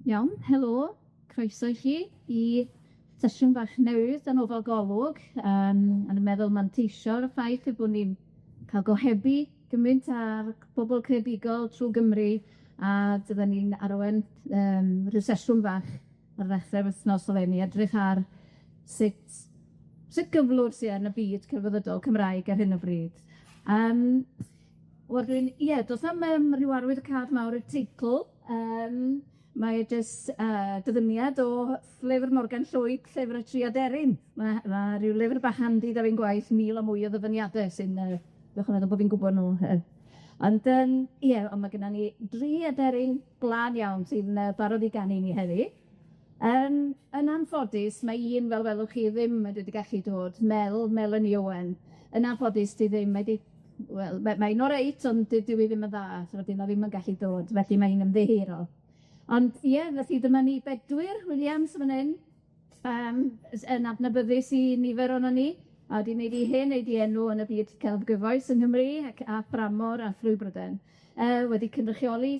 Iawn, helo, croeso i chi i sesiwn bach newydd yn Ofal Golwg, a ni'n meddwl manteisio ar y ffaith ein bod ni'n ca'l gohebu gymaint ar bobol creadigol trw Gymru, a fydden ni'n arwain ryw sesiwn fach ar ddechre'r wythnos eleni, edrych ar sut gyflwr sy yn y byd celfyddydol Cymraeg ar hyn o bryd. Wel dwi'n, ie, do's na'm ryw arwyddocâd mawr i'r teitl, mae e jyst dyfyniad o lyfr Morgan Llwyd, Llyfr y Tri Aderyn. Ma' ryw lyfr bach handi 'da fi'n gwaith, 1000 a mwy o ddyfyniade sy'n dewch yn meddwl bo' fi'n gwbod nw. Ond ie, on' ma' gynna ni dri aderyn glân iawn sy'n barod i ganu i ni heddi. Yn anffodus, mae un, fel welwch chi, ddim wedi gallu dod, Mel, Melanie Owen. Yn anffodus, 'di ddim wedi, wel, mae'n oreit, ond dyw 'i ddim yn dda, so wedyn o ddim yn gallu dod, felly mae'n ymddiheuro. Ond ie, felly dyma ni Bedwyr Williams fan 'yn, yn adnabyddus i nifer onon ni, a 'di neud 'i hen neud 'i enw yn y byd celf gyfoes yng Nghymru ac a thramor a thrwy Bryden, wedi cynrychioli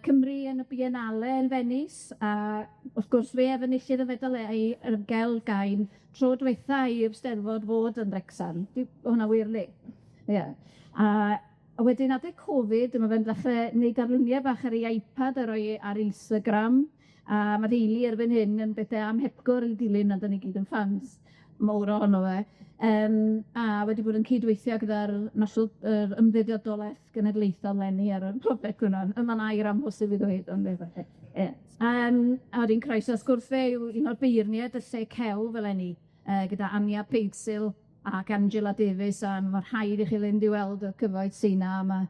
Cymru yn y Biennale yn Venice, a wrth gwrs fe o'dd enillydd y fedal yr gel gain tro dwetha i'r Steddfod fod yn Wrecsam. Hwnna wir yndi? Ie. A wedyn adeg Covid, dyma fe'n dechre neud darlunie bach ar ei iPad a roi e ar Instagram, a ma' rheini erbyn hyn yn bethe anhepgor i'w dilyn, a 'dan ni gyd yn ffans mowr ohono fe a wedi bod yn cydweithio gyda'r National yr Ymddiriedolaeth Genedlaethol leni ar y prosiect hwnna, a ma'n air amhosib i ddweud, ond ie. A wedyn croeso wrth gwrs fe yw un o'r beirniaid y lle celf eleni, gyda Anya Paintsil ac Angela Davies, a ma' rhaid i chi fynd i weld y cyfoeth sy 'na, ma'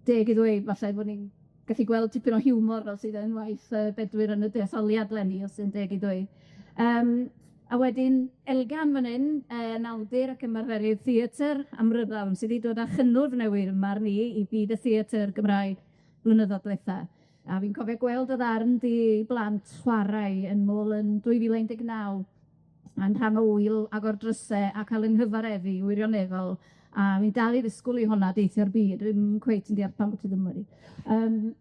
deg i ddweud falle bod ni'n gallu gweld tipyn o hiwmor fel sydd yn waith Bedwyr yn y detholiad leni, os yw'n deg i ddweud. A wedyn Elgan fan 'yn, yn awdur ac ymarferydd theatr amryddawn sy 'di dod â chynnwrf newydd ym marn i i byd y theatr Gymraeg blynyddodd dwetha. A fi'n cofio gweld y ddarn di blant chwarae yn ôl yn 2019, a'n rhan o ŵyl agor dryse a ca'l 'yn nghyfareddu wirioneddol, a fi'n dal i ddisgwl i honna deithio'r byd, dwi'm cweit yn deall pam bot i ddim wedi.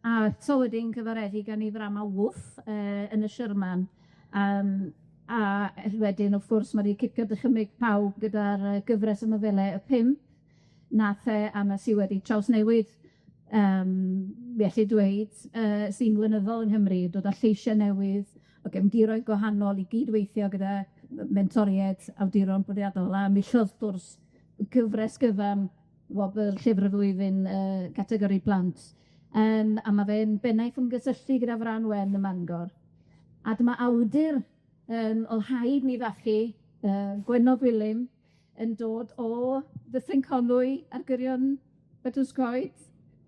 A eto wedyn cyfareddu gan 'i ddrama Wff yn y Sherman, a wedyn wrth gwrs ma' 'di cicio dychymyg pawb gyda'r gyfres o nofele Y Pump, nath e a ma' sy wedi trawsnewid mi ellid dweud, sîn flynyddol yng Nghymru, dod â lleisia' newydd o gefndiroedd gwahanol i gydweithio gyda mentoried, awduron profiadol, a enillodd wrth gwrs gyfres gyfan wobr Llyfr y Flwyddyn categori plant. A ma' fe'n bennaeth ymgysylltu gyda Frân Wen ym Mangor. A dyma awdur o'dd rhaid ni ddathlu, Gwenno Gwilym, yn dod o Ddyffryn Conwy ar gyrion Betws Coed.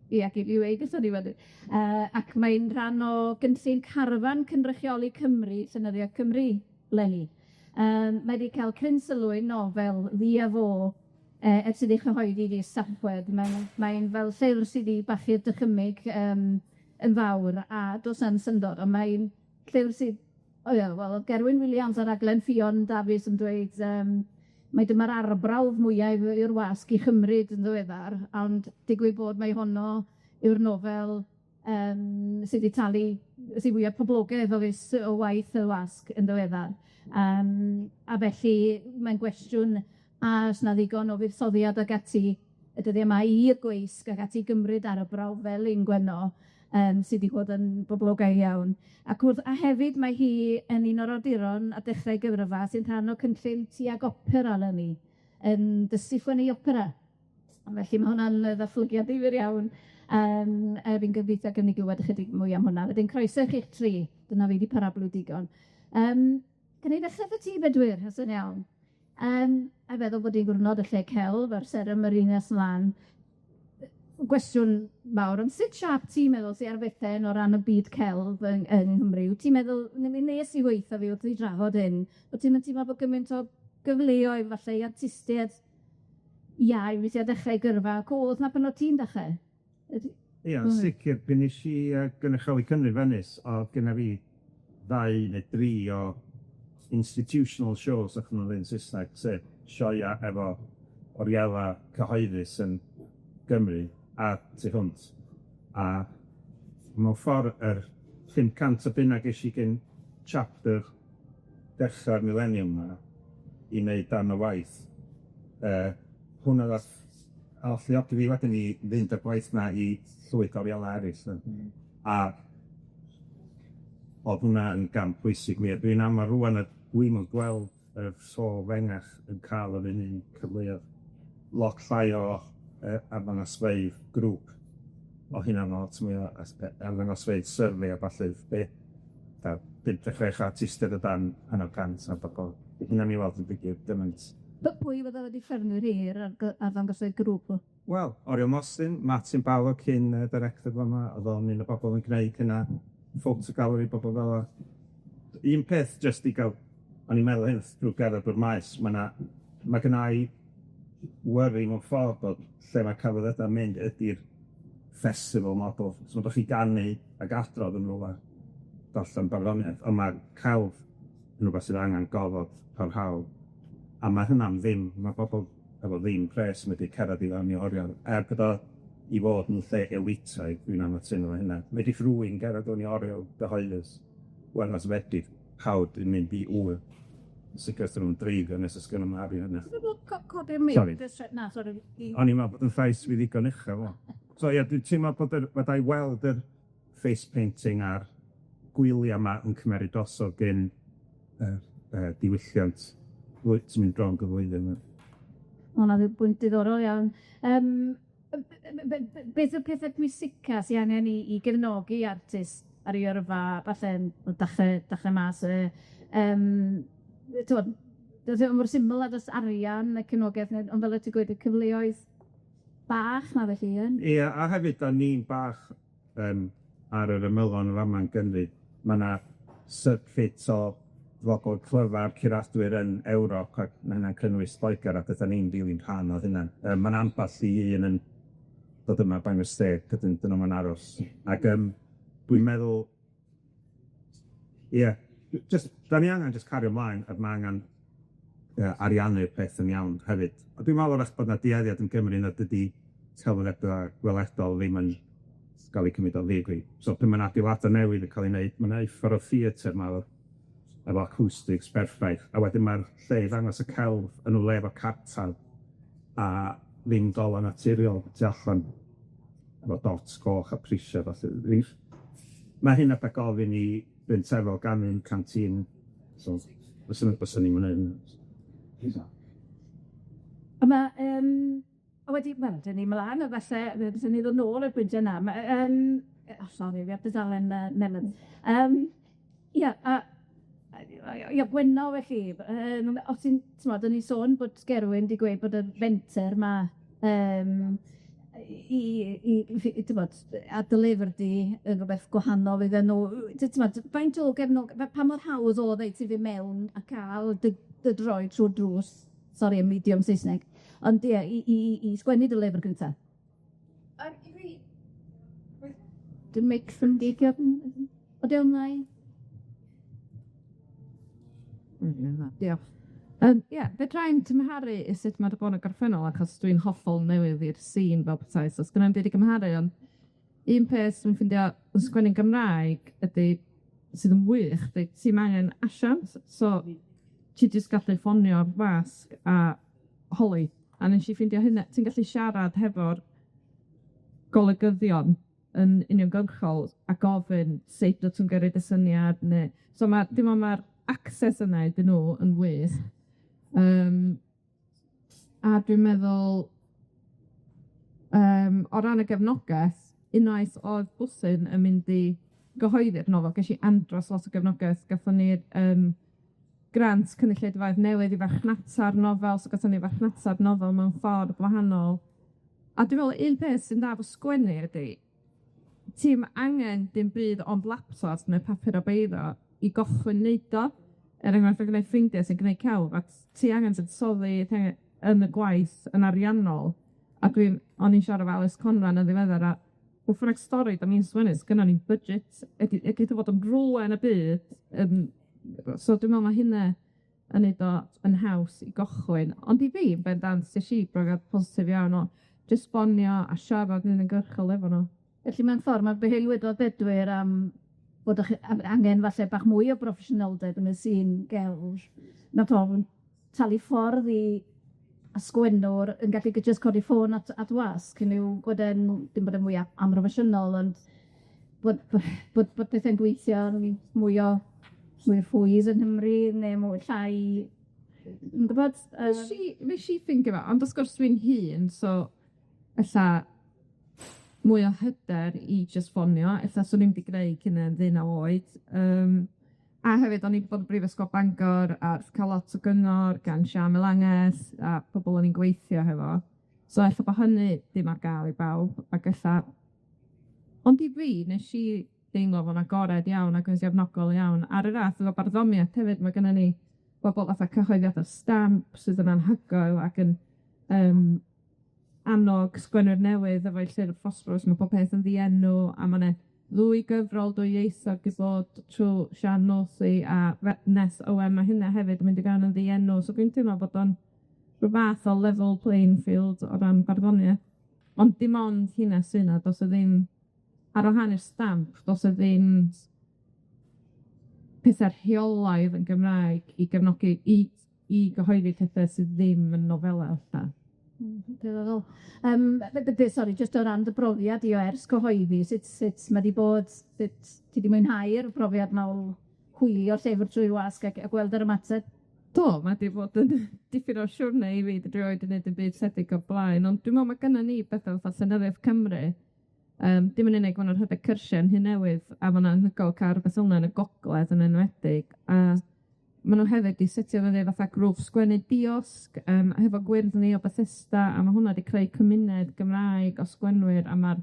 Ie, gei di weud os o'n i wedi. Ac mae'n rhan o gynllun carfan cynrychioli Cymru, Llenyddiaeth Cymru leni. Mae 'di ca'l cryn sylw ei nofel Fi a Fo ers iddi chyhoeddi fis Tachwedd. Mae'n fel llyfr sy 'di bachu'r dychymyg yn fawr, a do's na'm syndod, on' mae'n llyfr sydd, o ie, wel, o'dd Gerwyn Wiliams ar raglen Ffion Dafis yn dweud mai dyma'r arbrawf mwya i'r wasg i chymryd yn ddiweddar, ond digwydd bod mai honno yw'r nofel sy 'di talu, sy fwya poblogaidd o fis o waith y wasg yn ddiweddar. A felly mae'n gwestiwn a o's 'na ddigon o fuddsoddiad ag ati y dyddia' 'ma i'r gweisg ag ati gymryd arbrawf fel un Gwenno sy 'di bod yn boblogaidd iawn. Ac a hefyd mae hi yn un o'r awduron a dechrau gyfrfa sy'n rhan o cynllun Tuag Opera eleni, yn dysgu sgwennu opera. A felly ma' hwnna'n ddatblygiad difyr iawn. Fi'n gobeithio gewn ni glwed ychydig mwy am hwnna. Wedyn croeso i chi'ch tri, dyna fi 'di parablu digon. Gawn ni ddechre 'dy ti Bedwyr, os yw'n iawn? A feddwl bod 'i'n ddiwrnod y lle celf a'r seremoni nes mlaen. Gwestiwn mawr, ond sut siâp ti'n meddwl sy ar bethe o ran y byd celf yng Nghymru? Wyt ti'n meddwl, mi wnes i weitho fi wrth i drafod hyn, wyt ti'n teimlo bod gymaint o gyfleoedd falle i artistiaid iau weithie ddechrau gyrfa ac o'dd 'na pan o't ti'n dechre? Ia, yn sicir, pan nes i gynrychioli Cymru Venice, o'dd gynna fi ddau neu dri o institutional shows, os ma' nw'n Saesneg, sef sioea efo oriela cyhoeddus yn Gymru a tu hwnt, a mewn ffordd yr 500 o bunna gesh i gin Chapter dechra'r mileniwm 'ma i wneud darn o waith, hwnna ddath alluogi fi wedyn i fynd â'r gwaith 'na i llwyth o orielau eryll 'de. A o'dd hwnna yn gam pwysig mi a dwi'n ama rŵan y dwi'm yn gweld y to fengach yn ca'l yr un un cyfleodd. Lot llai o arddangosfeydd grŵp o hynna'n lot mwy o arddangosfeydd survey a ballu be' 'tha 56 artistiad o dan hanner cant a bobol. Hynna ni weld yn digwydd gymaint. Pwy fydda wedi ffermwyr hir ar arddangosfeydd grŵp o? Wel, Oriel Mostyn, Martin Barlow cyn director fama, o'dd o'n un o bobol yn gneud hynna, Photo Gallery, bobol fel 'a. Un peth jyst i ga'l, o'n i'n meddwl hyn drw gerdded drw'r maes, ma' 'na ma' gynna i worry mewn ffordd bod lle mae celfyddyda'n mynd ydi'r festival model. So bod chi ganu ag adrodd yn rwla, darllen barddoniaeth, on' ma' celf yn rwbeth sydd angen gofod parhaol, a ma' hynna'n ddim, ma' bobol efo ddim pres yn medru cerdded i fewn i oriel, er bod o i fod yn lle elitaidd, dwi'n anghytuno efo hynna. Medrith rywun gerdded fewn i oriel gyhoeddus, wel, os fedrith, pawb yn mynd i ŵyl. Yn sicir os 'dyn nw'n dreifio nes o's gynno arian yna. Codi'r meic. Sori. Na, sori. O'n i'n meddwl bod yn llais fi ddigon uchel ŵan. So ie, dwi'n teimlo bod yr fedrai weld yr face painting a'r gwylia 'ma yn cymeru drosodd gin yr diwylliant sy'n mynd rong y flwyddyn 'ma. Ma' wnna bwynt diddorol iawn. Beth yw'r pethe pwysica sy angen i gefnogi artist ar ei yrfa, falle'n dechre mas t'mod, does e mor syml â jyst arian a cefnogaeth, ne' ond fel o' ti'n gweud, y cyfleoedd bach 'ma felly ie? Ie, a hefyd 'dan ni'n bach yym ar yr ymylon yn fama yn Gymru, ma' 'na circuit o bobol clyfar, curadwyr yn Ewrop, ac ma' hynna'n cynnwys Lloegar, a dydan ni'n rili'n rhan o hynna. Ma' 'na amball i un yn dod yma by mistake, dydyn nw 'im yn aros. Ac dwi'n meddwl, ie, jyst 'dan ni angen jyst cario mlaen, ac ma' angan ariannu'r peth yn iawn hefyd. A dwi'n meddwl 'w'rach bod 'na dueddiad yn Gymru nad ydi celfyddyda gweledol ddim yn ga'l 'u cymryd o ddigri. So pan ma' 'na adeilada newydd yn ca'l 'u neud, ma' 'na uffar o theatr 'ma efo acoustics perffaith, a wedyn ma'r lle i ddangos y celf yn rwle efo cartan a ddim gola naturiol tu allan, efo dots coch a prisia ballu. Ma' hynna 'tha gofyn i Bryn Terfel ganu'n canteen, so fyswn i'm yn neud hynna. A ma' a wedi, wel, 'dyn ni mlaen a falle fyswn ni ddod nôl i'r pwyntie 'na. Ma' o sori, fi ar dudalen newydd. Ia, a ia, Gwenno felly, os ti'n, t'mod, o'n i'n sôn bod Gerwyn 'di gweud bod y fenter 'ma i t'mod, ar dy lyfr di yn rwbeth gwahanol iddyn nw, t'mod, faint o gefnog- pa mor hawdd o'dd e i ti fynd mewn a ca'l dy droi trw'r drws, sori am idiom Saesneg, ond ie, i sgwennu dy lyfr gynta? I fi... Dy meic yn geicio? Odi o ymlaen? Diolch. Ie, fedrai'm tymharu i sut ma' 'di bod yn y gorffennol, achos dwi'n hollol newydd i'r sîn fel petai, so sgynna i'm byd i gymharu, ond un peth dwi'n ffindio yn sgwennu'n Gymraeg ydi, sydd yn wych, 'di ti'm angen asiant, so ti jyst gallu ffonio'r wasg a holi, a nesh i ffindio hynna, ti'n gallu siarad hefo'r golygyddion yn uniongyrchol a gofyn sut wt ti'n gyrru dy syniad, ne' so ma' dim on' ma'r access yna iddyn nw yn wych. A dwi'n meddwl o ran y gefnogeth, unwaith o'dd Bwthyn yn mynd i gyhoeddi'r nofel, gesh i andros lot o gefnogeth, gathon ni'r grant cynulleidfaoedd newydd i farchnata'r nofel, so gathon ni farchnata'r nofel mewn ffordd gwahanol. A dwi me'wl un peth sy'n dda efo sgwennu ydi, ti'm angen dim byd ond laptop ne' papur a beiro i gychwyn neud o. Er enghraifft, ma' gynnai ffrindia sy'n gneud celf, a ti angen buddsoddi, ti angen yn y gwaith yn ariannol, a o'n i'n siarad efo Alys Conran yn ddiweddar, a beth bynnag stori 'dan ni'n sgwennu, sgynnon ni'm budget, ydi fod yn rwle yn y byd, so dwi'n me'wl ma' hynna yn neud o yn haws i gychwyn, ond i fi, yn bendant, es i brofiad positif iawn o jyst ffonio a siarad yn uniongyrchol efo nw. Felly mewn ffor ma' be' wedodd Bedwyr am bod o'ch angen falle bach mwy o broffesiynoldeb yn y sîn gelf, nath ofn talu ffordd i a sgwennwr yn gallu jyst codi ffôn at wasg, hynny yw bod e'n dim bod e'n mwy amhroffesiynol, ond bod pethe'n gweithio yn mwy o mwy o ffwydd yng Nghymru neu mwy llai, yn gwbod? Nes i ffeindio fo, ond wrth gwrs dwi'n hŷn, so ella mwy o hyder i jyst ffonio, ella swn i'm 'di gneud cyn yn ddeunaw oed, a hefyd o'n i 'di bod yn Brifysgol Bangor a ca'l lot o gyngor gan Siân Melangell a pobol o'n i'n gweithio hefo, so ella bo' hynny ddim ar ga'l i bawb, ac ella ond i fi, wnes i deimlo fo'n agored iawn ac yn gefnogol iawn, ar yr fath efo barddoniaeth hefyd, ma' gynnon ni bobol fatha cyhoeddiada Stamp sydd yn anhygoel ac yn annog sgwennwyr newydd efo'u llyfr Ffosfforws, ma' pob peth yn ddienw, a ma' 'ne ddwy gyfrol dwyieithog 'di bod trw Sian Northey a Nest Owen, ma' hynna hefyd yn mynd i fewn yn ddienw, so dwi'n teimlo bod o'n rhyw fath o level playing field o ran barddoniaeth, ond dim ond hynna sy 'na, do's 'na ddim ar wahân i'r Stamp, do's 'na ddim pethe rheolaidd yn Gymraeg i gefnogi i gyhoeddi pethe sydd ddim yn nofela ella. Diddorol. Sori, jyst o ran dy brofiad di o ers cyhoeddi, sut ma' 'di bod, sut ti 'di mwynhau'r profiad 'ma o hwylio llyfr trwy'r wasg ac a gweld yr ymateb? Do, ma' 'di bod yn dipyn o siwrne i fi, dwi rioed 'di neud dim byd tebyg o'r blaen, ond dwi'n me'wl ma' gynnon ni betha fatha Llenyddiaeth Cymru, dim yn unig ma' nw'n rhedeg cyrsie yn Nhŷ Newydd, a ma' 'na anhygoel ca'l rwbeth fel 'na yn y gogledd yn enwedig, a ma' nw hefyd 'di setio fyny fatha grŵp sgwennu diosg hefo Gwyrddni o Bethesda, a ma' hwnna 'di creu cymuned Gymraeg o sgwennwyr, a ma'r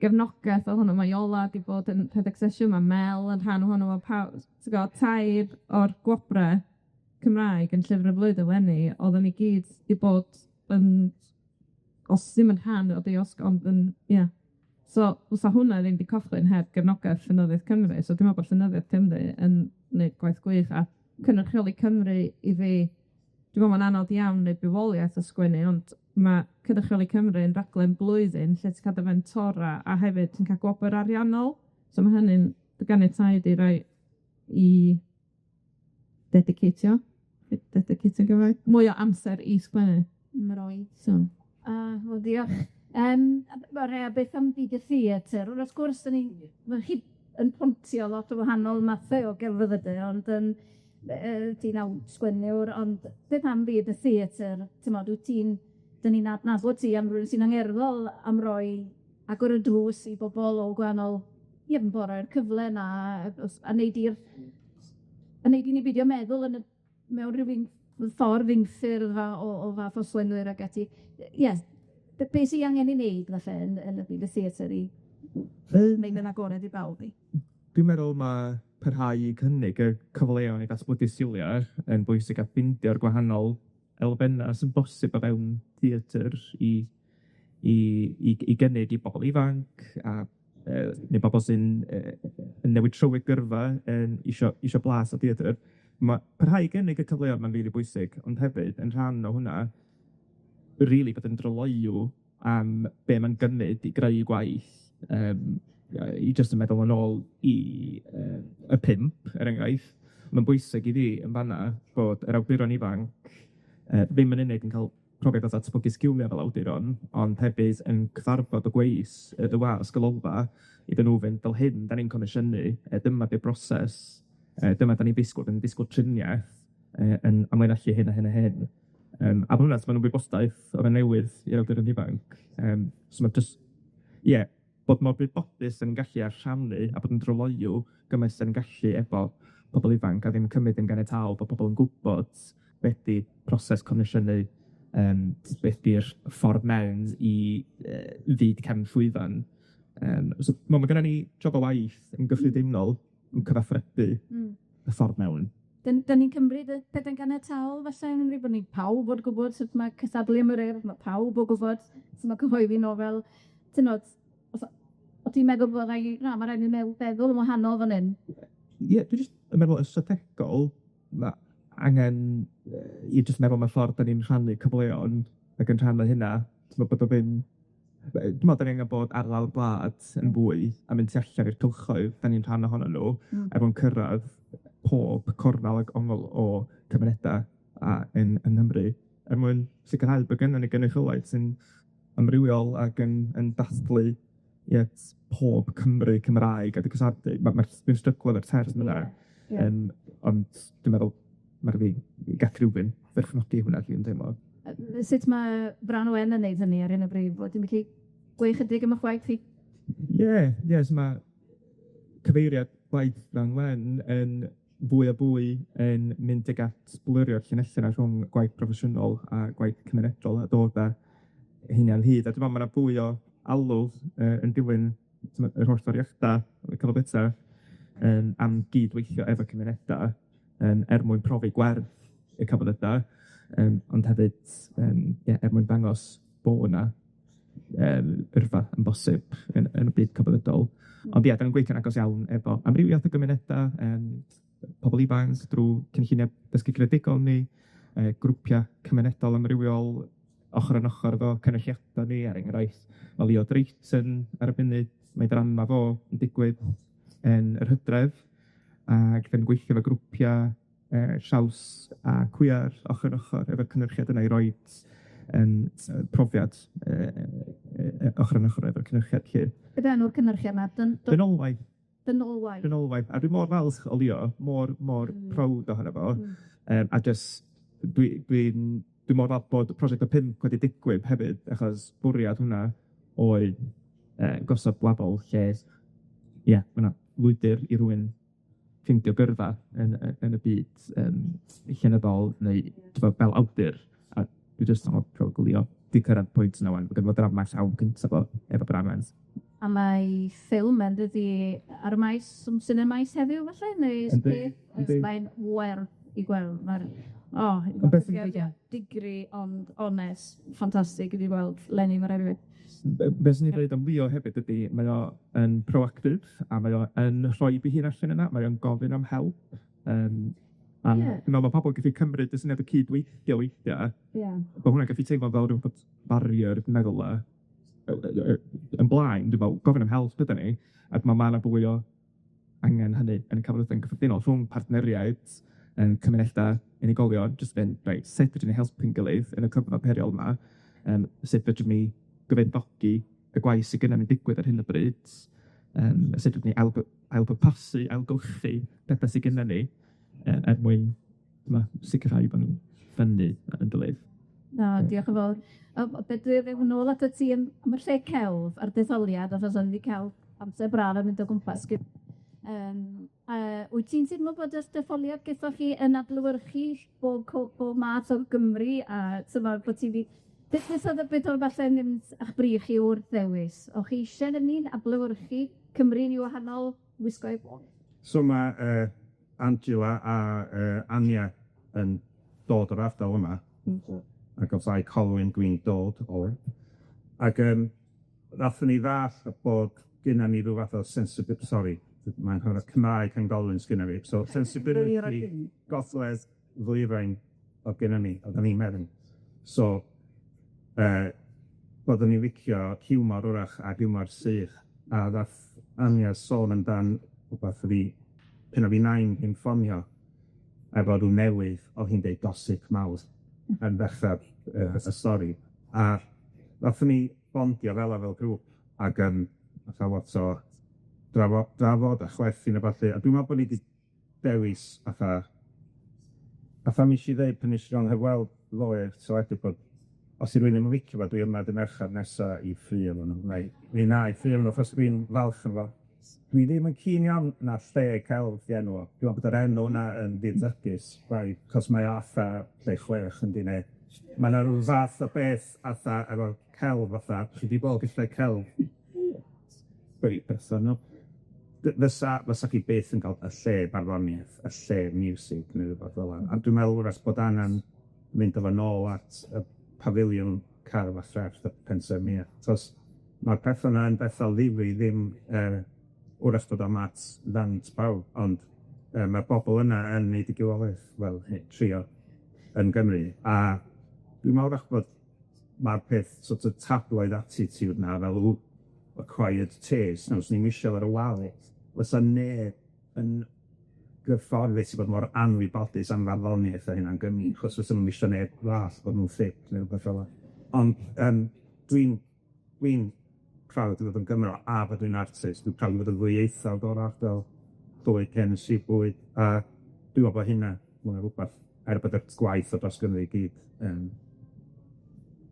gefnogaeth o hwnnw, ma' Iola 'di bod yn rhedeg sesiwn, ma' Mel yn rhan ohono fo, ti'n gwbod, tair o'r gwobre Cymraeg yn Llyfr y Flwyddyn eleni, oedden ni gyd 'di bod yn, os ddim yn rhan o diosg, ond yn, ia. So, fysa hwnna ddim 'di cychwyn heb gefnogaeth Llenyddiaeth Cymru, so dwi'n me'wl bod Llenyddiaeth Cymru yn neud gwaith gwych, a cynrychioli Cymru i fi, dwi'n me'wl ma'n anodd iawn neud bywoliaeth o sgwennu, ond ma' cynrychioli Cymru yn raglen blwyddyn lle ti'n ca'l dy fentora a hefyd ti'n ca'l gwobyr ariannol, so ma' hynny'n dy ganiatáu di roi i dedicatio, dedicatio Gymraeg? Mwy o amser i sgwennu. Ymroi. So. A wel diolch. A beth am byd y theatr? Wrth gwrs, 'dan ni, ma' chi yn pontio lot o wahanol mathe o gelfyddyde, ond ti'n sgwennwr, ond beth am byd y theatr? T'mod, wyt ti'n, 'dan ni'n adnabod ti am rywun sy'n angerddol am roi agor y drws i bobol o gwahanol gefnforoedd, cyfle 'na, a neud i'r a neud i ni beidio meddwl yn y mewn ryw un ffordd unffurf a o fath o sgwennwyr ag ati. Ie, be' sy angen 'i wneud falle yn y byd y theatr i wneud yn agored i bawb i? Dwi'n meddwl ma' parhau i cynnig y cyfleon i ddatblygu sgilia yn bwysig a ffindio'r gwahanol elfenna sy'n bosib o fewn theatr i gynnig i bobol ifanc a neu bobol sy'n yn newid trywydd gyrfa yn isio blas o theatr. Ma' parhau i gynnig y cyfleoedd ma'n rili bwysig, ond hefyd yn rhan o hwnna, rili bod yn dryloyw am be' ma'n gymyd i greu gwaith, i jyst yn meddwl yn ôl i y pump, er enghraifft, ma'n bwysig i fi yn fan 'na bod yr awduron ifanc ddim yn unig yn ca'l profiad o ddatblygu sgilia fel awduron, ond hefyd yn cyfarfod y gweis y wasg y Lolfa, iddyn nw fynd fel hyn, 'dan ni'n comisiynu, dyma 'di'r broses, dyma 'dan ni'n disgwl, 'dan ni'n disgwl triniaeth yn amlinellu hyn a hyn a hyn. A ma' hwnna, ma'n wybodaeth o'dd yn newydd i'r awduron ifanc, so ma' jyst, ie, bod mor gwybodus 'dan ni'n gallu a rhannu a bod yn dryloyw gymaint 'dan ni'n gallu efo pobol ifanc a ddim cymryd yn ganiataol bod pobol yn gwbod be' 'di proses comisiynu, beth 'di'r ffordd mewn i fyd cefn llwyfan. So ma' gynna ni job o waith yn gyffredinol yn cyfathrebu y ffordd mewn. 'Dan ni'n cymryd y pethe'n ganiataol falle yng Nghymru, bo' ni pawb fod gwbod sut ma' cystadlu am yr Urdd, ma' pawb o gwbod sut ma' cyhoeddi nofel, t'mod, os o' ti'n meddwl bo' rai' na, ma' raid ni feddwl yn wahanol fan 'yn. Ie, dwi jyst yn meddwl yn strategol, ma' angen i jyst meddwl am y ffordd 'dan ni'n rhannu cyfleon ac yn rhan o hynna, t'mo' bod o ddim Dwi'n me'wl 'dan ni angen bod ar lawr gwlad yn fwy a mynd tu allan i'r cylchoedd 'dan ni'n rhan ohonyn nw er mwyn cyrradd pob cornel ag ongl o cymuneda a yn yn Nghymru, er mwyn sicrhau bod gynnon ni gynrychiolaeth sy'n amrywiol ac yn dathlu, ie, pob Cymry Cymraeg, a ma' dwi'n stryglo efo'r term yna. Ond dwi'n meddwl ma' rai' fi gall rywun ddychmygu hwnna dwi'n teimlo. Sut ma' Frân Wen yn neud hynny ar hyn o bryd? Wyt ti'n gallu gweud chydig am 'ych gwaith chi? Ie, ie, so ma' cyfeiriad gwaith Frân Wen yn fwy a fwy yn mynd tuag at blurio'r llinelle 'na rhwng gwaith proffesiynol a gwaith cymunedol a dod â hynna ynghyd, a dwi me'wl ma' 'na fwy o alw yn dilyn t'mod yr holl doriada y celfyddyda am gydweithio efo cymuneda er mwyn profi gwerth y celfyddyda ond hefyd ie, er mwyn dangos bo' 'na yrfa yn bosib yn y byd celfyddydol. Ond ie, 'dan ni'n gweithio'n agos iawn efo amrywiaeth o gymuneda, pobol ifanc drw cynllunia' dysgu creadigol ni, grwpia' cymunedol amrywiol, ochor yn ochor efo cynulliada ni, er enghraifft, ma' Leo Drayton ar y funud, mae drama fo yn digwydd yn yr Hydref, ac 'dan ni'n gweithio efo grwpia' traws a cwiar ochor yn ochor efo'r cynyrchiad yna i roid profiad ochor yn ochor efo'r cynyrchiad 'lly. Be' 'di enw'r cynyrchiad 'na? Dynolwaith. Dynolwaith. Dynolwaith, a dwi mor falch o Leo, mor mor prowd ohono fo a jyst dwi mor falch bod prosiect y pump wedi digwydd hefyd, achos bwriad hwnna oedd gosod lefel lle, ie, ma' 'na lwybyr i rywun ffindio gyrfa yn y byd llenyddol neu t'mod fel awdur, a dwi jyst yn me'wl Leo 'di cyrradd pwynt yna ŵan, ma' ddrama llawn cynta fo efo Brân Wen. A mae ffilm yn dydi ar y maes, sy'n y maes heddiw falle, neu Yndi, yndi. Mae'n werth i gweld, ma'r o, Ond beth sy'n digri ond onest, ffantastig i fi weld leni, ma' rai' fi weud. Be' swn i'n dweud am Leo hefyd ydi mae o yn proactive a mae o yn rhoi 'i hun allan yna, mae o'n gofyn am help, a dwi'n me'wl ma' pobol gallu cymryd y syniad o cydweithio weithia'. Ie. Bo' hwnna'n gallu teimlo fel ryw fath barrier dwi'n meddwl a yn blaen, dwi'n me'wl gofyn am help ydan ni, a dwi me'wl ma' 'na fwy o angen hynny yn y celfyddydau'n gyffredinol rhwng partneriaid, yn cymuneda, unigolion, jyst fynd, reit, sut fedrwn ni helpu'n gilydd yn y cyfnod heriol 'ma, sut fedrwn ni gyfoethogi y gwaith sy gynnon ni'n digwydd ar hyn o bryd, sut fedrwn ni ailbwrpasu, ailgylchu petha sy gynnon ni, er mwyn sicrhau bo' ni'n ffynnu yn gilydd. Na, diolch yn fawr. Be' dwi ddim yn ôl atat ti am y lle celf a'r detholiad, achos o'n i 'di ca'l amser braf yn mynd o gwmpas wyt ti'n teimlo bod y detholiad gethoch chi yn adlewyrchu bob math o Gymru a t'mod bod ti 'di beth beth o'dd y beth o'dd falle'n mynd a'ch bryd chi wrth ddewis? O'ch chi isie hynny'n adlewyrchu Cymru yn 'i wahanol wisgoedd? So ma' Angela a Anya yn dod o'r ardal yma. Ac o Fae Colwyn dwi'n dod o. Ac nathon ni ddall' bod genna ni ryw fath o sensibi- sori, mae'n Cymraeg Llangollen sgynna fi, so sensibility gogledd ddwyrain o'dd genna ni, oddan ni'n meddwl. So byddwn ni'n licio hiwmor 'w'rach a hiwmor sych, a ddath Anya sôn amdan rwbath fi, pan o' fi nain yn ffonio efo rw newydd, o'dd hi'n deud gossip mawr yn ddechra y stori, a nathon ni bondio fel 'a fel grŵp, ag fatha lot o drafod a chwerthin a ballu, a dwi'n me'wl bo' ni 'di dewis fatha nes i ddeud pan nes i nghyfweld ddoe ar teledu bod os 'di rywun ddim yn licio fo, dwi yma dy' Merchar nesa i ffrio efo nw, nai mi wnâi ffrio efo nw achos dwi'n falch o'n fo. Dwi ddim yn keen iawn na lle celf 'di enw fo. Dwi'n me'wl bod yr enw 'na yn ddirmygus braidd, 'chos mae o fatha lle chwech yndi, ne' ma' 'na ryw fath o beth fatha efo celf fatha, chi 'di bod i lle celf very personal. Fysa chi byth yn ca'l y lle barddoniaeth, y lle miwsig ne' rwbath fel 'a. A dwi'n meddwl wrach bod angan mynd â fo nôl at y pafiliwn Cerdd a Chrefft a Pensaernïaeth, achos ma'r petha 'na yn betha o ddifri ddim wrach bod o'm at ddant pawb, ond ma'r bobol yna yn neud 'u wel, trio yn Gymru, a dwi'n me'wl wrach bod Ma'r peth sort of tabloid attitude 'na fel w- acquired taste, na fyswn i'm isio fo ar y wal i, fysa neb yn gyfforddus i fod mor anwybodus am farddoniaeth a hynna'n gymryd, achos fysa nw'm isio neb ddall bod nw'n ffit ne' rwbeth fel 'a. Ond yym dwi'n proud o fod yn Gymro a bod yn artist, dwi'n proud o fod yn ddwyieithog o'r ardal, bywyd pen syth bwyd, a dwi me'wl bo' hynna, ma' 'na rwbath, er bod y gwaith o dros Gymru i gyd yym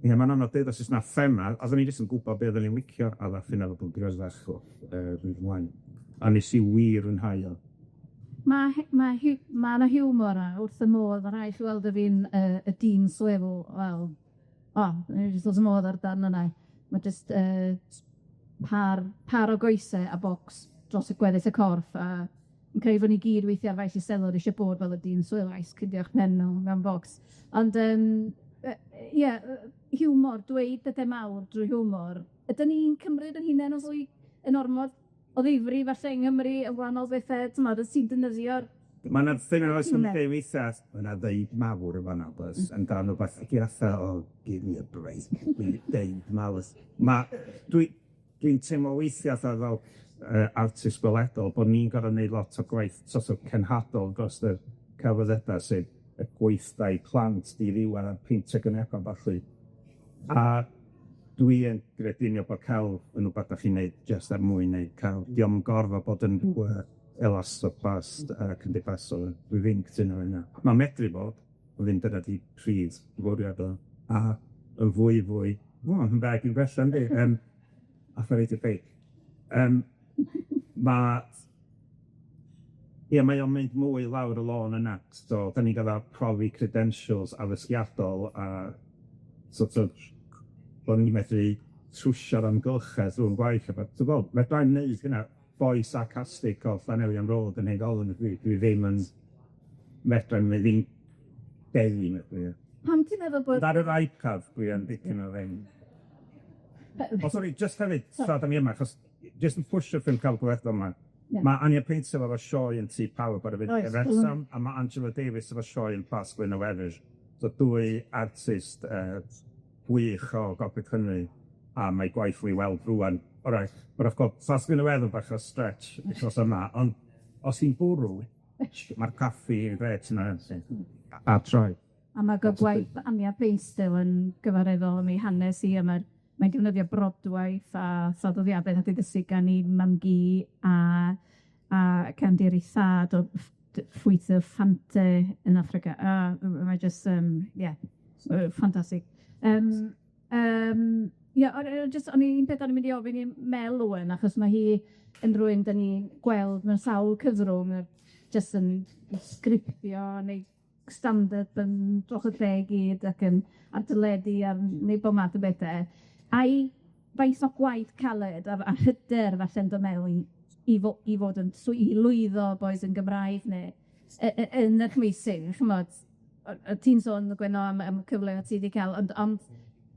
ie, ma'n anodd deud os o's 'na thema, oddwn i jyst yn gwbod be' oddwn i'n licio a ddath hynna fod yn gryfach o rywun ymlaen. A nes i wir fwynhau o. Ma' ma' ma' 'na hiwmor a wrth 'y modd, ma' rhai' chi weld y fi'n y dyn swivel, wel, o, o'n i jyst wrth 'y modd â'r darn yna. Ma' jyst par o goese a bocs dros y gweddill y corff, a fi'n credu bo' ni gyd weithie ar faes Eisteddfod isie bod fel y dyn swivel a esgydiach pen mewn mewn bocs. Ond ie, hiwmor, dweud pethe mawr drwy hiwmor. Ydyn ni'n cymryd 'yn hunen yn fwy yn ormod o ddifri falle yng Nghymru yn wahanol bethe, t'mod, os ti'n defnyddio'r Ma' 'na thing oes yn deud weitha, ma' 'na ddeud mawr yn fan 'na does, amdan rwbath o give me a break, deud mawr. Ma' dwi dwi'n teimlo weithia' fatha fel artist gweledol bo' ni'n gor'o' neud lot o gwaith sort of cenhadol dros y celfyddyda, sef y gweithdai plant diddiwedd a'r peintio gwyneba a ballu. A dwi yn grediniol bo' celf yn wbath 'dach chi'n neud jyst er mwyn neud celf. 'Di o'm yn gorfod bod yn elastoplast cymdeithasol, dwi ddim cytuno efo hynna. Ma'n medru bod, ond ddim dyna 'di prif fwriad o, a yn fwy fwy, o, yn beg i'w gwella yndi, alla i reidio beic. Ma' ie, mae o'n mynd mwy lawr y lôn yna, so 'dan ni'n gor'o' profi credentials addysgiadol a sort of bo' ni'n medru trwsio'r amgylchedd rhwng gwaith a pethe. Ti'n gweld, fedrai'm neud hynna, boi sarcastic o Llanelian Road yn Hengolyn ydw i, dwi ddim yn medrai'm ddim dewi medru. Pam ti'n meddwl bod... Ond ar yr iPad dwi yn dipyn o ddim. O sori, jyst hefyd, tra 'dan ni yma, achos jyst yn pwshio ffilm ca'l gwared yma. Ma' Anya Painter efo sioe yn Tŷ Pawb ar y funud yn Wrecsam, a ma' Angela Davies efo sioe yn Plas Glyn-y-Weddw. So dwy artist gwych o Gogledd Cymru, a mae gwaith nhw i weld rŵan. Oreit, wrach bod Plas Glyn-y-Weddw bach o stretch wythnos yma, ond os hi'n bwrw, ma'r caffi yn grêt yna. A troi. A ma' gwaith Anya Painstill yn gyfareddol am ei hanes hi, a ma'r mae'n defnyddio brodwaith a thraddodiade nath ei ddysgu gan 'i mam-gu a cefndir ei thad o ffrwyth y Ffante yn Affrica. A mae jyst ie, ffantastig. Ie, jyst o'n i un peth o'n i'n mynd i ofyn i Mel Owen, achos ma' hi yn rywun 'dan ni'n gweld mewn sawl cyfrwng, jyst yn sgriptio neu stand-up yn dros y lle i gyd ac yn ar deledu a neud bob math o bethe. A'i faint o gwaith caled a hyder falle'n dod mewn i fod yn i lwyddo bois yn Gymraeg ne' yn 'ych meysydd, ch'mod, o' ti'n sôn Gwenno am y cyfle o' ti 'di ca'l, ond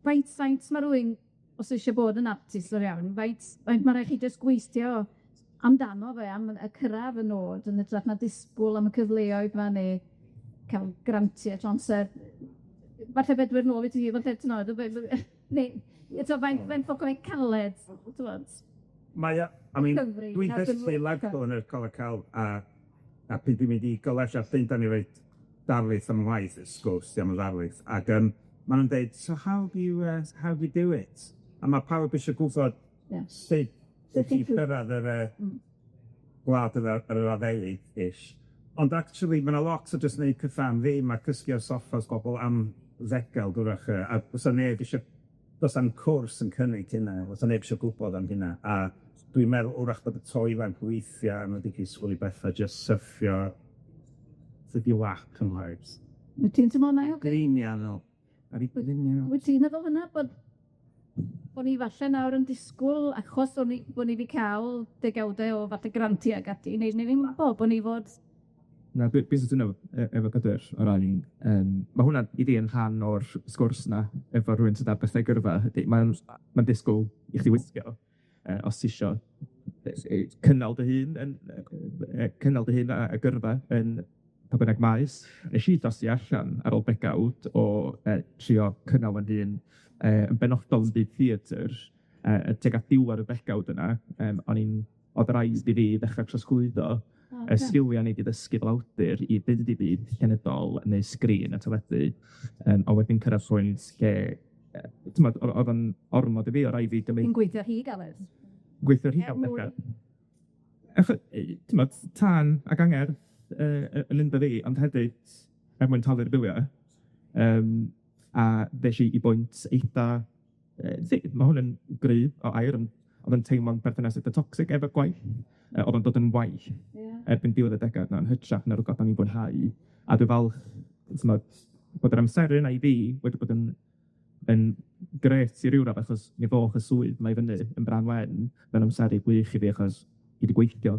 faint faint ma' rywun, os isie bod yn artist go iawn, faint faint ma' rai' chi jyst gweithio amdano fe, am y cyrradd y nod, yn ytrach na disgwl am y cyfleoedd 'ma ne' ca'l grantie trw amser. Falle Bedwyr nôl i ti, falle t'mod neu eto faint faint o gwaith caled, t'mod? Mae o, I mean, dwi'n dysgu Lerpwl yn y Coleg Celf a pryd dwi'n mynd i goleg a Llundain i roid darlith am waith, y sgwrs, di o'm yn ddarlith, ag ma' nw'n deud, so how do you how do you do it? A ma' pawb isio gwbod sut wyt ti'n cyrradd yr gwlad yr addewid-ish. Ond actually, ma' 'na lot o jyst neud petha am ddim a cysgu ar soffas bobol am ddegawd wrach a do's 'na neb isio, do's na'm cwrs yn cynnig hynna, do's 'na neb isio gwbod am hynna, a dwi'n meddwl wrach bod y to ifanc weithia' ma' 'di disgwyl i betha jyst syrthio to your lap sometimes. Wyt ti'n teimlo 'na? Greiniannol. Ar 'u blinia. Wyt ti'n meddwl hwnna bod bo' ni falle nawr yn disgwl, achos o'n ni bo' ni 'di ca'l degawde o falle grantie ag ati, neu ni ddim yn gwbo bo' ni fod Na, dwi cytuno efo Pedyr o ran ma' hwnna i fi yn rhan o'r sgwrs 'na efo rywun sydd ar bethau gyrfa, ydy mae'n ma'n disgwl i chdi weithio os ti isio cynnal dy hun yn cynnal dy hun a gyrfa yn pa bynnag maes. Nesh i dorsi allan ar ôl degawd o trio cynnal fy hun yn benodol yn byd theatr, tuag at diwedd y degawd yna, o'n i'n o'dd raid i fi ddechra trosglwyddo y sgilia o'n i 'di ddysgu fel awdur i fynd i byd llenyddol neu sgrin a teledu, a wedyn cyrradd pwynt lle t'mod, o'dd o'n ormod i fi, o' raid fi gymryd... Ti'n gweithio rhy galed. Gweithio rhy galed. T'mod, tân ac angerdd yn ynddo fi, ond hefyd er mwyn talu'r bilia', a ddes i i bwynt eitha ma' hwn yn gry o air, ond o'dd yn teimlo'n berthynas eitha toxic efo'r gwaith, o'dd o'n dod yn waith. Ie. Erbyn diwedd y degawd 'na yn hytrach na rwbath o'n i'n fwynhau, a dwi falch, t'mod, bod yr amseru 'na i fi wedi bod yn grêt i ryw radda, achos mi ddoth y swydd 'ma i fyny yn Brân Wen mewn amseru gwych i fi, achos dwi 'di gweithio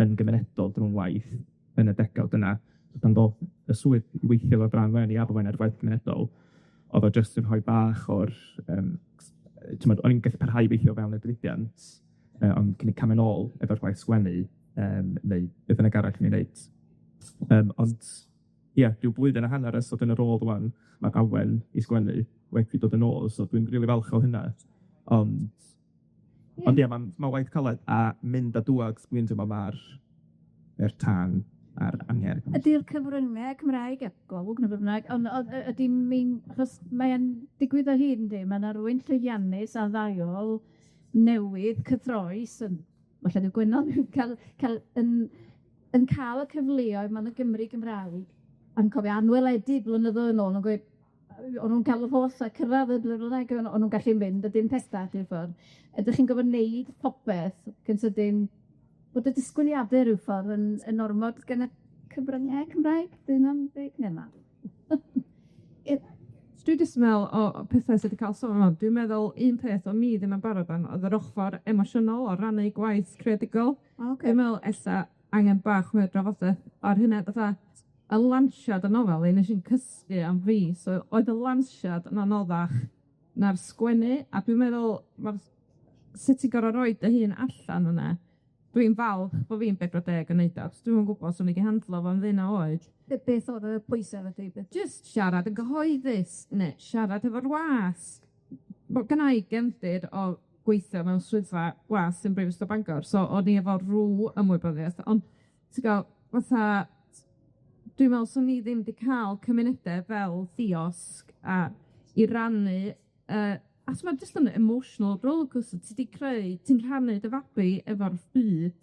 yn gymunedol drw'n waith yn y degawd yna, pan ddoth y swydd i weithio efo Brân Wen i arwain ar gwaith cymunedol, o'dd o jyst yn rhoi bach o'r t'mod, o'n i'n gallu parhau i weithio fewn y diwydiant, ond cymryd cam yn ôl efo'r gwaith sgwennu, neu beth bynnag arall o'n i'n neud. Ond ie, ryw blwyddyn a hanner ers dod yn y rôl rŵan, ma'r awen i sgwennu wedi dod yn ôl, so dwi'n rili falch o hynna, ond ond ie, ma'n ma' waith caled a mynd a dŵad, dwi'n teimlo ma'r yr tân a'r angerdd. Ydi'r cyfrynge Cymraeg a Golwg ne' be' bynnag, on' o'dd yy ydi mi'n achos mae yn digwydd o hyd yndi, ma' 'na rywun llwyddiannus a ddaiol newydd, cyffrous yn falle dyw Gwennan yn ca'l ca'l yn yn ca'l y cyfleoedd ma' 'na Gymry Gymraeg, a'n cofio Anweledig blynyddoedd yn ôl yn gweud o'n nw'n ca'l yr holl a cyrradd y ble bynnag o'n nw'n gallu mynd a dim pellach i'r ffordd. Ydych chi'n gorfod neud popeth cyn sydyn bod y disgwyliade ryw ffordd yn ormod gen y cyfryngau Cymraeg? 'Di hynna'n deg? Ne' na? Dwi jyst yn me'wl o pethe sy 'di ca'l sôn 'ma, dwi'n meddwl un peth o'n i ddim yn barod am o'dd yr ochor emosiynol o rannu gwaith creadigol. O ocê. Dwi'n me'wl ella angen bach mwy o drafodaeth ar hynna, fatha y lansiad y nofel, un nes i'm cysgu am fis, so oedd y lansiad yn anoddach na'r sgwennu, a dwi'n meddwl ma'r sut ti'n gor'o' roid dy hun allan yna, dwi'n falch bo' fi'n 40 yn neud o, achos dwi'm yn gwbod os o'n i 'di handlo fo'n ddeunaw oed. Beth o'dd y pwyse felly? Beth... Jyst siarad yn gyhoeddus, ne' siarad efo'r wasg. Ma' gynna i gefndir o gweithio mewn swyddfa wasg yn Brifysgol Bangor, so o'n i efo rw ymwybyddiaeth, ond ti g'o' fatha dwi'n me'wl swn i ddim 'di ca'l cymunede fel diosg a i rannu achos ma' jyst yn emotional rollercoaster, ti 'di creu, ti'n rhannu dy fabi efo'r byd,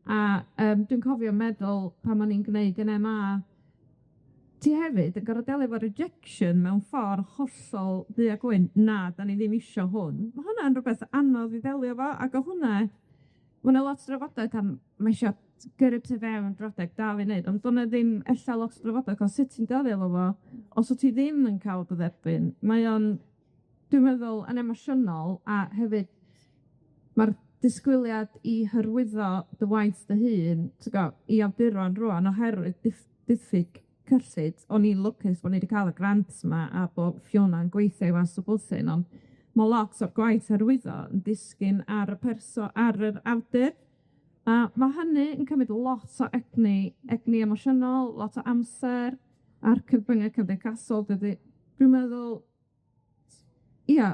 a dwi'n cofio meddwl pan o'n i'n gneud 'yn Em Aa ti hefyd yn gor'o' delio efo rejection mewn ffor hollol ddu a gwyn, na, 'dan ni ddim isio hwn. Ma' hwnna'n rwbeth anodd i ddelio efo, ag o' hwnna ma' 'na lot o drafodaeth am ma' isio gyrru pethe fewn brodeg dal i neud, ond do' 'na ddim ella lot o drafodaeth o sut ti'n delio efo fo os wt ti ddim yn ca'l dy dderbyn. Mae o'n, dwi'n meddwl, yn emosiynol, a hefyd ma'r disgwyliad i hyrwyddo dy waith dy hun, t'go', i awduron rŵan oherwydd diffyg cyllid, o'n i'n lwcus bo' ni 'di ca'l y grant 'ma a bo' Fiona'n gweithio i Was y Bwthyn, ond ma' lot o'r gwaith hyrwyddo yn disgyn ar y perso- ar yr awdur, a ma' hynny yn cymryd lot o egni, egni emosiynol, lot o amser, a'r cyfrynge cymdeithasol dydi. Dwi'n meddwl, ia,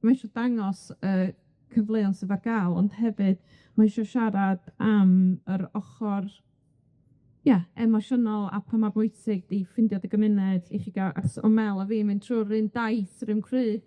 ma' isio dangos y cyfleon sydd ar ga'l, ond hefyd ma' isio siarad am yr ochor ia, emosiynol a pa mor bwysig 'di ffindio dy gymuned i chi ga'l, achos o' Mel a fi'n mynd trw'r un daith yr un pryd.